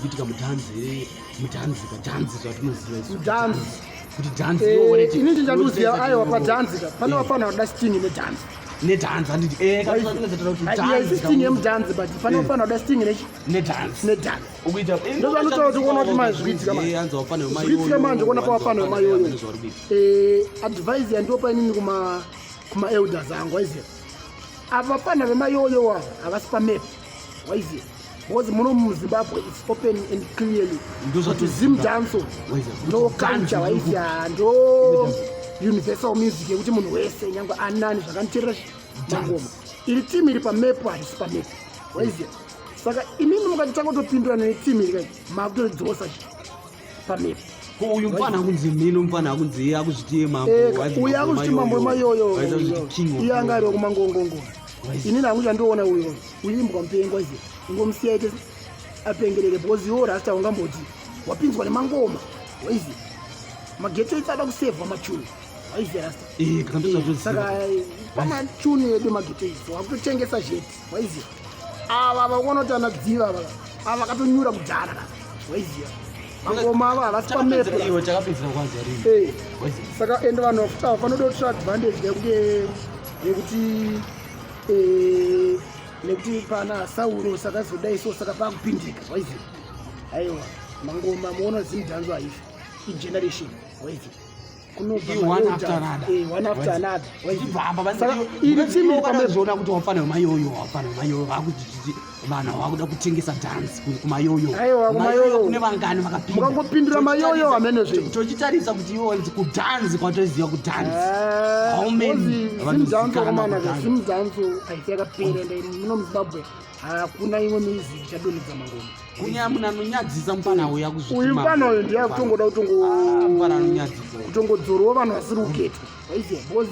kuitika mudhanzi here mudhanzi kadhanzi zvatinoziva isu Mudhanzi. Kuti dhanzi Eh, ini chinjanduziva, aiwa, padhanzi ka pane vafana vanoda sting nedhanzi. Nedhanzi, handiti? Eh, Iya, sting yemudhanzi, but pane vafana vanoda sting nechi nedhanzi. Nedhanzi. Ukuita Ndozvanotaura kuti kuona kuti manje zvikuitika manje. Hanzi wafana Zvikuitika manje, kuona pavafana vemayoyo. Eh, advice yandopa inini kuma elders angu, waiziva, ava vafana vemayoyo ava havasi pamap, waiziva, because muno muZimbabwe it's open and clearly kuti Zim dancehall ndo culture, waiziva, ndo universal music yekuti munhu wese, nyange anani zvakanoteerera mangoma. Iri timu iri pamap, harisi pamap, waiziva. Saka imimi mukatitanga kutopindurana netimu iri kai, makutoridzosa chi pamap. Ko uyu mufana akunzi mino, mufana akunzi iye akuzviti mambo? Uyu akuzviti mambo wemayoyo, iye anga ari wekumangongongo. Inini hangu chandoona, uyo uimbwa mupengo, aiziva, ingomusiya ite apengerere, because iwo rasta ungamboti wapinzwa nemangoma, waiziva, maghetto its ada kusevhwa machuni, waiziva, rasta. Saka pamachuni edu maghetto its wakutotengesa zheti, waiziva. Ava vakuona kuti ana dziva ava, ava vakatonyura kudhara, waiziva, mangoma ava havasi pamap. Takapedzera kwanza rini? Saka ende vanhu vafuti ava vanoda kutora advantage yekuti nekuti pana Sauro, saka zodai so, saka pakupindika, waiziva. Aiwa, mangoma muona, Zimdancehall haifi, igeneration, waiziva. One after another. One after another. Saka iri timu iri pamap. Zvoona kuti wafana wemayoyo, wafana wemayoyo vakuti vanhu vakuda kutengesa dhansi kumayoyo. Aiwa, kumayoyo. Kune vangani vakapinda? Mukangopindura mayoyo hamene zvenyu. Tochitarisa kuti iwo kudhanzi kwatoziva kudhanzi, how many? Zimdancehall komana, Zimdancehall haisi yakapera. Ende muno muZimbabwe hakuna imwe music ichadonhedza mangoma. Kunyaya munhu anonyadzisa mufana uyu akuzviti Uyu mufana uyu ndiye akutongoda Mufana anonyadzisa. Kutongodzorwa vanhu vasiri kuketwa, waiziva, because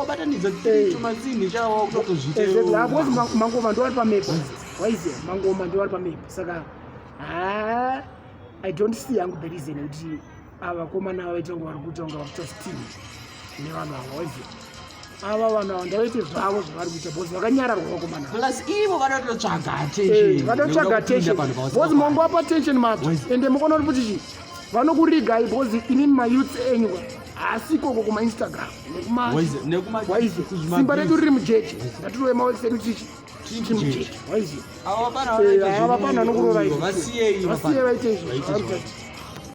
Batanidza tumasini chawa kutotozvite. Exactly, because mangoma ndo ari pamap, waiziva, mangoma ndo ari pamap. Saka ha, I don't see hangu the reason yekuti ava vakomana vaita kunge vari kuita kunge vakuita steam nevanhu ava, waiziva. Ava vanhu ava ndavaite zvavo zvavari kuita, because vakanyararwa vakomana. Plus ivo vanototsvaga attention. Vanotsvaga attention, because mongoapa attention macho. Ende mukaona kuti futi chi vanokurigai, because inini mayouths enyu haasi ikoko kumaInstagram nekuma, waiziva, simba redu riri mujeche. Ngatirove maworks edu tichi tiri mujeche, waiziva. Ava Ava pana vanokurova izvo. Vasiyei. Vasiye vaite izvo.